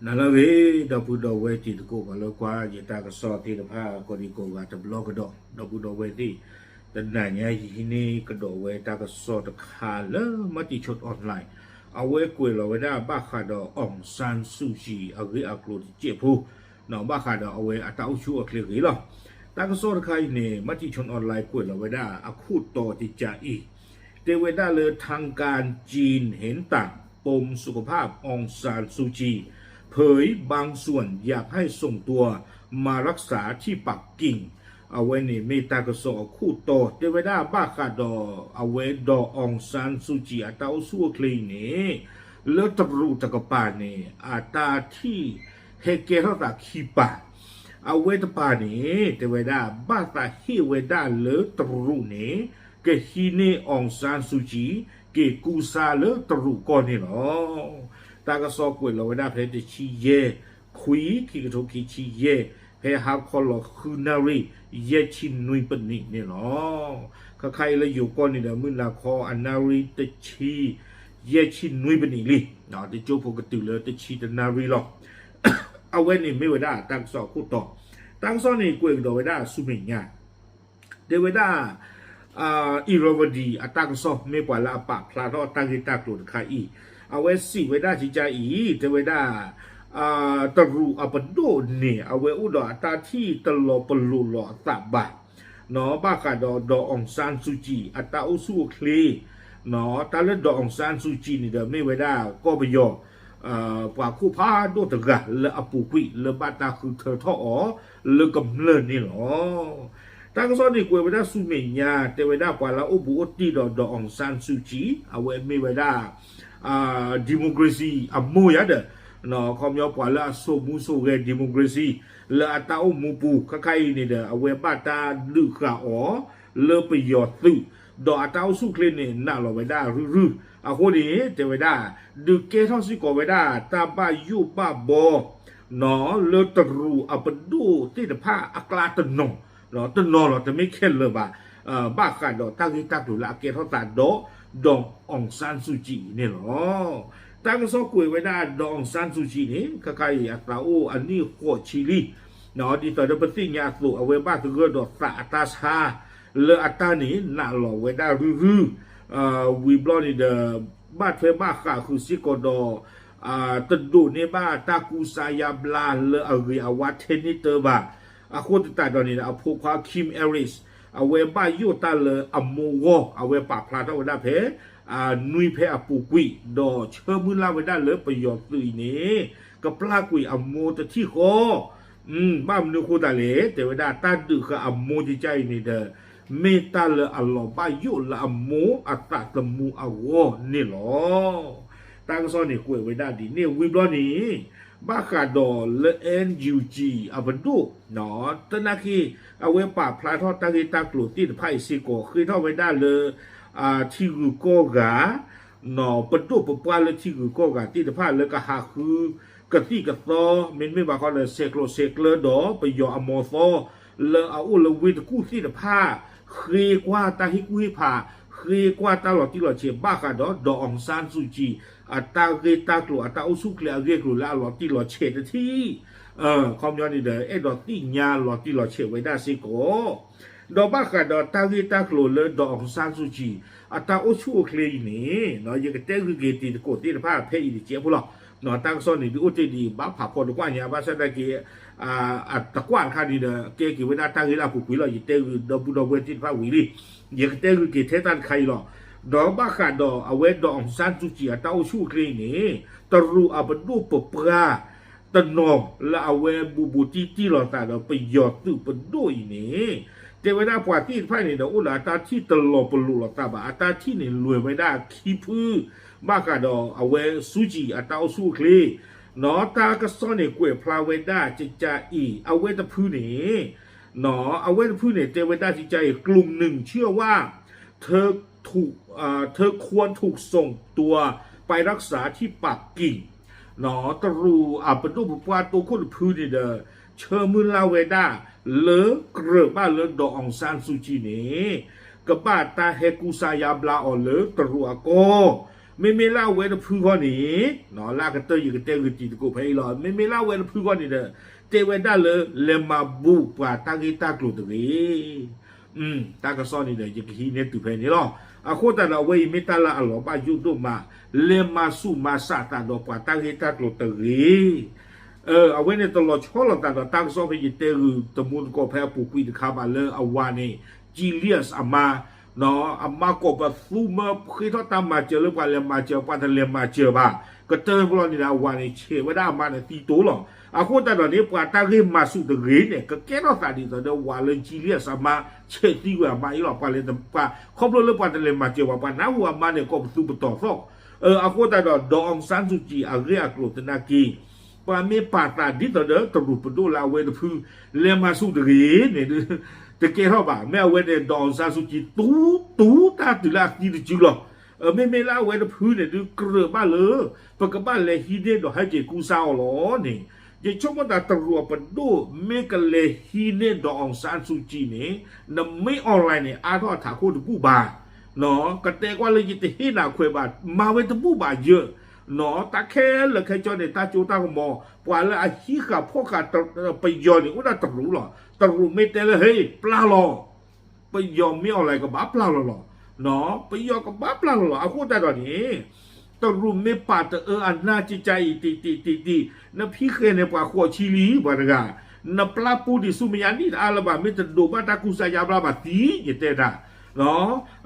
နၤလၢအဂ့ၤ ဒီပုၢ်ဒီဝဲၢ်တံၤသကိး ပှၤလၢကွၢ်ယတၢ်ကစီၣ်သ့ၣ်တဖၣ် ကိးဒံကိးဂၤတဘျီကဒီး ဒီပုၢ်ဒီဝဲၢ်သ့ၣ်, တနၤညါအံၤဟံးန့ၢ်ကဒီးဝဲတၢ်ကစီၣ်တခါလၢ Matichon Online အဝဲကွဲးလီၤဝဲဒၣ်ဘၣ်ဃးဒီး အောင်ဆန်းစုကြည် အဂ့ၢ်အကျိၤတစဲးဖိ ဘၣ်ဃးဒီးအဝဲအတၢ်အိၣ်ဆူၣ်အိၣ်ချ့အဂ့ၢ်လီၤ. တၢ်ကစီၣ်တခါအံၤန့ၣ် Matichon Online ကွဲးလီၤဝဲဒၣ်အခိၣ်တီတကးအံၤ တဲဝဲဒၣ်လၢ ทางการจีนเห็นต่างปมสุขภาพ องซานซูจี เผยบางส่วนอยากให้ส่งตัวมารักษาที่ปักกิ่ง အဝဲန့ၣ်မ့ၢ်တၢ်ကစီၣ်အခိၣ်တီ တဲဝဲဒၣ်ဘၣ်ဃးဒီးအဝဲ ဒေါ်အောင်ဆန်းစုကြည် အတၢ်အိၣ်ဆူၣ်အိၣ်ချ့အံၤန့ၣ် လၢတရူးတကပၤန့ၣ် အတၢ်ထံၣ်ဟဲကဲထီၣ်သးခံပၤ အဝဲတပၤန့ၣ် တဲဝဲဒၣ် ဘၣ်သးဟ့ၣ်ဝဲဒၣ်လၢတရူးန့ၣ် ကဟံးန့ၢ် အောင်ဆန်းစုကြည် က့ၤကူစါလၢတရူးကီၢ်န့ၣ်လီၤ. တၢ်ကစီၣ်ကွဲးလီၤဝဲဒၣ်ဖဲတဆံယဲၢ်ခွံ ခံကထိခံဆံယဲၢ် ဖဲဟါခီလီၤဃုနၣ်ရံၣ် ယဲၢ်ဆံနွံပနံးန့ၣ်လီၤ. ခဲခါအံၤလၢယိၤကီၢ်န့ၣ်ဒီး မုၢ်နၤခီအနၣ်ရံၣ်တဆံ ယဲၢ်ဆံနွံပနံးလံ, တကၠိဖိကတုၤလၢတဆံတနၣ်ရံၣ်လီၤ. အဝဲန့ၣ်မ့ၢ်ဝဲဒၣ်တၢ်ကစီၣ်အခိၣ်တီ, တၢ်ကစီၣ်န့ၣ်ကွဲးကဒီးဝဲဒၣ်ဆူမဲာ်ညါ တဲဝဲဒၣ် Irrawaddy အတၢ်ကစီၣ် မ့ၢ်ပှၤလၢအပာ်ဖျါထီၣ်တၢ်ဂ့ၢ်တၢ်ကျိၤတခါအံၤ, အဝဲစံးဝဲဒၣ်ကကါအံၤ တဲဝဲဒၣ် တရူးအပဒိၣ်န့ၣ် အဝဲအိၣ်ဒီးအတၢ်ထံၣ်တလီၤပလိာ်လီၤအသးဘၣ် ဘၣ်ဃးဒီး ဒေါ်အောင်ဆန်းစုကြည် အတၢ်အိၣ်ဆူၣ်အိၣ်ချ့, တၢ်လၢ ဒေါ်အောင်ဆန်းစုကြည် န့ၣ်ဒီး မ့ၢ်ဝဲဒၣ်ကီၢ်ပယီၤ ပှၤခိၣ်ဖးဒိၣ်တဂၤလၢအပူၤကွံာ် လၢဘၣ်တၢ်ဃုထၢထီၣ်အီၤလၢကမျၢၢ်န့ၣ်လီၤ. တၢ်ကစီၣ်န့ၣ်ကွဲးဝဲဒၣ်ဆူမဲာ်ညါ တဲဝဲဒၣ်ပှၤလၢအအိၣ်ဘူးအိၣ်တံၢ်ဒီး ဒေါ်အောင်ဆန်းစုကြည် အဝဲမ့ၢ်ဝဲဒၣ် democracy အမိၢ်ယါဒီး ခီပညီပှၤလၢအစိာ်မူစိာ်ဂဲၤ democracy လၢအတၢ်အိၣ်မူပူၤ ခဲခါအံၤန့ၣ်ဒီး အဝဲဘၣ်တၢ်ဒုးဃာ်အီၤလၢပယီၤသုး, ဒီးအတၢ်အိၣ်ဆူၣ်ချ့န့ၣ် နာ်လီၤဝဲဒၣ်ရုၢ်ရုၢ်, အဃိန့ၣ် တဲဝဲဒၣ် ဒုးကဲထီၣ်စ့ၢ်ကီးဝဲဒၣ်တၢ်ဘၣ်ယိၣ်ဘၣ်ဘီ လၢတရူးအပဒိၣ်သ့ၣ်တဖၣ်အကျါတနီၤ, တနီၤလီၤ တမ့ၢ်ခဲလၢာ်ဘၣ်, ဘၣ်ဃးဒီးတၢ်ဂ့ၢ်တၢ်ကျိၤလၢအကဲထီၣ်သးဒီး ဒေါ်အောင်ဆန်းစုကြည် အံၤန့ၣ်လီၤ. တၢ်ကစီၣ်ကွဲးဝဲဒၣ် ဒေါ်အောင်ဆန်းစုကြည် န့ၣ် ခဲခါအံၤအသးအိၣ်အနံၣ်ဃိးဆံလံ, ဒ်သိးဒီးပသ့ၣ်ညါအသိး အဝဲဘၣ်သဂၢၢ်ဒီးသးအတၢ်ဆါ လၢအတၢ်န့ၣ် နာ်လီၤဝဲဒၣ်ရုၢ်ရုၢ်, ဝံၤဘျီန့ၣ်ဒီး ဘၣ်ထွဲဘၣ်ဃးဃုာ်စ့ၢ်ကီးဒီး တဒိးန့ၢ်ဘၣ်တၢ်ကူစါယါဘျါလၢအဂ့ၤအဝါထဲန့ၣ်တၢဘၣ်. အဃိသတးဒီးန့ၣ်ဒီး အဖိခွါ Kim Aris အဝဲဘၣ်ယိၣ်တၢ်လၢအမိၢ်ဂီၢ် အဝဲပာ်ဖျါထီၣ်ဝဲဒၣ်ဖဲ နွံဖဲအပူၤကွံာ် ဒီးဆၢမုၢ်လၢ်ဝဲဒၣ်လၢပယီၤသုးအံၤန့ၣ် ကပျၢ်ကွံာ်အမိၢ်တထံၣ်ဃီ ဘၣ်မနုၤအဃိသတးလဲၣ် တဲဝဲဒၣ်တၢ်ဒုးဃာ်အမိၢ်ကကါအံၤန့ၣ်ဒီး မ့ၢ်တၢ်လၢအလီၤဘၣ်ယိၣ်လၢအမိၢ်အသးသမူအဂီၢ်န့ၣ်လီၤ. တၢ်ကစီၣ်န့ၣ်ကွဲးဝဲဒၣ်ဒ်န့ၣ် ဝံၤဘျီန့ၣ် ဘၣ်ဃးဒီးလၢ NUG အပဒိၣ် တနာ်က့ အဝဲပာ်ဖျါထီၣ်တၢ်ဂ့ၢ်တၢ်ကျိၤသ့ၣ်တဖၣ်အံၤစ့ၢ်ကီး ဃ့ထီၣ်ဝဲဒၣ်လၢ ထံဂုၤကီၢ်ဂၤ ပဒိၣ်ပပှၢ်လၢထံဂုၤကီၢ်ဂၤသ့ၣ်တဖၣ်လၢကဟးဃု ကသံၣ်ကသီ မ့တမ့ၢ်ဘၣ်ဃီဒီး ဆဲးကျိးဆဲးကျၢဒီးပယီၤအမီၤသီ လၢအအိၣ်လၢဝ့ၢ်တကူၣ်သ့ၣ်တဖၣ် ဃ့ကွၢ်တၢ်ဟ့ၣ်ကူၣ်ဟ့ၣ်ဖး ဃ့ကွၢ်တၢ်လီၤတံၢ်လီၤဆဲး ဘၣ်ဃးဒီး ဒေါ်အောင်ဆန်းစုကြည် အတၢ်ဂ့ၢ်တၢ်ကျိၤ အတၢ်အိၣ်ဆူၣ်ချ့အဂ့ၢ်အကျိၤလၢအလီၤတံၢ်လီၤဆဲးတထံၣ် ခီပညီန့ၣ်ဒီး အဲၣ်ဒိးသ့ၣ်ညါလီၤတံၢ်လီၤဆဲးဝဲဒၣ်စ့ၢ်ကီး ဒီးဘၣ်ဃးဒီးတၢ်ဂ့ၢ်တၢ်ကျိၤလၢ ဒေါ်အောင်ဆန်းစုကြည် အတၢ်အိၣ်ဆူၣ်အိၣ်ချ့အံၤန့ၣ် ယကတဲဂုာ်က့ၤတံၤသကိးသ့ၣ်တဖၣ်ဖဲအံၤတစဲးဖိလီၤ. တၢ်ကစီၣ်န့ၣ်ဒုးအိၣ်တ့ၢ်ဒံး ဘၣ်ဖးဖီတကွၢ်ညါ ဘၣ်ဆၣ်သနာ်က့ အတကွၢ်တခါန့ၣ်ဒီး ကဲက့ၤဝဲဒၣ်တၢ်ဂ့ၢ်လၢအပူၤကွံာ်လီၤ. ယတဲဂုာ်ဒီပုၢ်ဒီဝဲၢ်သ့ၣ်တဖၣ်ဝံၤလံ ယကတဲဂုာ်က့ၤထဲတၢ်တခါအံၤလီၤ. ဒီးဘၣ်ဃးဒီးအဝဲ ဒေါ်အောင်ဆန်းစုကြည် အတၢ်အိၣ်ဆူၣ်အိၣ်ချ့အံၤန့ၣ် တရူးအပဒိၣ်ပပှၢ် တနီၤလၢအဝဲဘူးဘူးတံၢ်တံၢ်လီၤသးဒီးပယီၤသုးပဒိၣ်အံၤန့ၣ် တဲဝဲဒၣ်ပှၤသ့ၣ်တဖၣ်န့ၣ်ဒီး အိၣ်ဒီးအတၢ်ထံၣ်တလီၤပလိာ်လိာ်သးဘၣ်. အတၢ်ထံၣ်န့ၣ်လွဲၤဝဲဒၣ်ခံဖု ဘၣ်ဃးဒီးအဝဲ ဆူကံ အတၢ်အိၣ်ဆူၣ်အိၣ်ချ့ တၢ်ကစီၣ်န့ၣ်ကွဲးဖျါဝဲဒၣ်ကကအံၤ အဝဲတဖုန့ၣ် အဝဲတဖုန့ၣ် တဲဝဲဒၣ်ကကအံၤ กลุ่มหนึ่งเชื่อว่า เธอถูก เธอควรถูกส่งตัวไปรักษาที่ปักกิ่ง တရူးအပဒိၣ်ပပှၢ်တိခိၣ်တဖုန့ၣ်ဒီး ဆၢမုၢ်လၢ်ဝဲဒၣ် လၢကြၢးဘၣ်လၢ ဒေါ်အောင်ဆန်းစုကြည် န့ၣ် ကဘၣ်တၢ်ဟဲကူစါယါဘျါအီၤလၢတရူးအကီၢ် မ့မ့ၢ်လၢအဝဲတဖုဃီန့ၣ်, လၢအကတၢၢ်ယကတဲဂုာ်တံၤသကိးဖဲအံၤလီၤ. မ့မ့ၢ်လၢအဝဲတဖုဃီန့ၣ်ဒီး တဲဝဲဒၣ်လၢ လဲၤမၤဘူးပှၤတၢ်ဂ့ၢ်တၢ်ကျိၤတဂ့ၤ. တၢ်ကစီၣ်န့ၣ်ဒီး ယကဟံးန့ၢ်တုၤဖဲန့ၣ်လီၤ. အဃိသတးဒီး အဝဲအံၤမ့ၢ်တၢ်လၢအလီၤဘၣ်ယိၣ်ဒိၣ်မး, လဲၤမၤဆူၣ်မၤစၢ်သးဒီးပှၤတၢ်ဂ့ၢ်တၢ်ကျိၤတဂ့ၤ. အဝဲန့ၣ်တလီၤဆီလိာ်သးဒီးတၢ်ကစီၣ်ဖဲယတဲဂုာ်တမူသကိးဖဲအပူၤကွံာ်တခါဘၣ်လၢအဝၤန့ၣ် Julius အမါ, အမါကိးပသူမၢဃ့ထီၣ်တၢ်မၤစၢၤလၢပှၤလဲၤမၤစၢၤ, ပှၤတလဲၤမၤစၢၤဘၣ်. ကတၢၢ်တဘျီန့ၣ်ဒီး အဝၤန့ၣ်ဆဲးဝဲဒၣ်အမါန့ၣ်သံတိလီၤ. အဃိသတးဒီးန့ၣ် ပှၤတၢ်ဂ့ၢ်မၤဆူၣ်တဂ့ၤန့ၣ် ကကဲထီၣ်သးဒ်သိးဒီးဝၤလၢ Julius အမါ ဆဲးသံကွံာ်အမါအံၤလီၤ. ပှၤလဲၤ, ပှၤခီဖျိလၢပှၤတလဲၤမၤစၢၤဘၣ်, ပှၤနၢ်ဟူအမါန့ၣ် ကိးပသူပတီၤသီၣ်. အဃိသတးဒီး ဒီး အောင်ဆန်းစုကြည် အဂ့ၢ်အကျိၤသနာ်က့ ပှၤမ့ၢ်ပာ်သးဒ်သိးဒီးတရူးပဒိၣ်လၢအဝဲတဖု လဲၤမၤဆူၣ်တဂ့ၤန့ၣ် တကဲထီၣ်ဘၣ်. မ့ၢ်အဝဲန့ၣ် ဒီး အောင်ဆန်းစုကြည် တူၢ်တူၢ်တၢ်တုၤလၢအသံတစုလီၤ. မ့မ့ၢ်လၢအဝဲတဖုန့ၣ်ဒုးကြၢးဘၣ်လၢ ပကဘၣ်လဲၤဟံးန့ၢ်ဒီးဟဲက့ၤကူစါအီၤလီၤန့ၣ်, ယဆိကမိၣ်သးတရူးအပဒိၣ် မ့ၢ်ကလဲၤဟံးန့ၢ်ဒီး အောင်ဆန်းစုကြည် န့ၣ် နမ့ၢ် online န့ၣ် အါထီၣ်အထးခိၣ်တဘူၣ်ဘၣ်. ကတဲကွၢ်လၢယတဟ့ၣ်နၤခွဲးဘၣ်, မၤဝဲတဘူၣ်ဘၣ်ယၢၢ် တၢ်ခဲလၢာ်ခဲဆ့န့ၣ် တၢ်စိတၢ်ကမီၤ ပှၤလၢအဟံးဃာ်ဖီၣ်ဃာ်ပယီၤန့ၣ် အိၣ်ဒၣ်တရူးလီၤ. တရူးမ့ၢ်တဲလၢ ဟ့ၣ် ပျၢ်လီၤ, ပယီၤမ့ၢ် online ကဘၣ်ပျၢ်လီၤလီၤ. ပယီၤကဘၣ်ပျၢ်လီၤလီၤ. အဃိသတးဒီးန့ၣ် တရူးမ့ၢ်ပာ်တအၢအနၢ်ကကါအံၤ တံၢ်တံၢ်တံၢ်တံၢ်, နဖံးဃဲၤန့ၣ်ပှၤဃိးဆံလံ ပှၤတဂၤ, နပျၢ်ပူဒံးဆူမဲာ်ညါနံၣ်တအါလၢၤဘၣ်, မ့ၢ်တဒိးဘၣ်တၢ်ကူစါယါဘျါဘၣ်သံ ယတဲတၢ်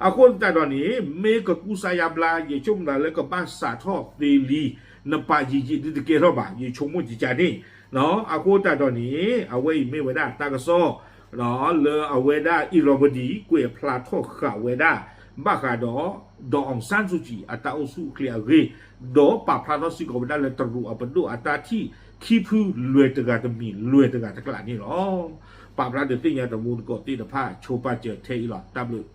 အဃိသတးဒီးန့ၣ် မ့ၢ်ကကူစါယါဘျါ ယဆိကမိၣ်သးလၢကဘၣ်စးထီၣ်သ့လံ, နပာ်ယံာ်ယံာ်ဒုးတကဲထီၣ်ဘၣ် ယဆိကမိၣ်ကကါန့ၣ်. အဃိသတးဒီးန့ၣ် အဝဲအံၤမ့ၢ်ဝဲဒၣ်တၢ်ကစီၣ် လၢအဝဲဒၣ် Irrawaddy ကွဲးဖျါထီၣ်ဃာ်ဝဲဒၣ် ဘၣ်ဃးဒီး ဒီး အောင်ဆန်းစုကြည် အတၢ်အိၣ်ဆူၣ်အိၣ်ချ့အဂ့ၢ်, ဒီးပာ်ဖျါထီၣ်စ့ၢ်ကီးဝဲဒၣ်လၢတရူးအပဒိၣ်အတၢ်ထံၣ်ခံဖုလွဲၢ်တဂၤတမံၤ လွဲၢ်တဂၤတကျးန့ၣ်လီၤ. ပာ်ဖျါဒုးသ့ၣ်ညါတမူသကိးသ့ၣ်တဖၣ် ဆိပာ်စၢၤထဲအံၤလီၤ. တၢ်ဘျုး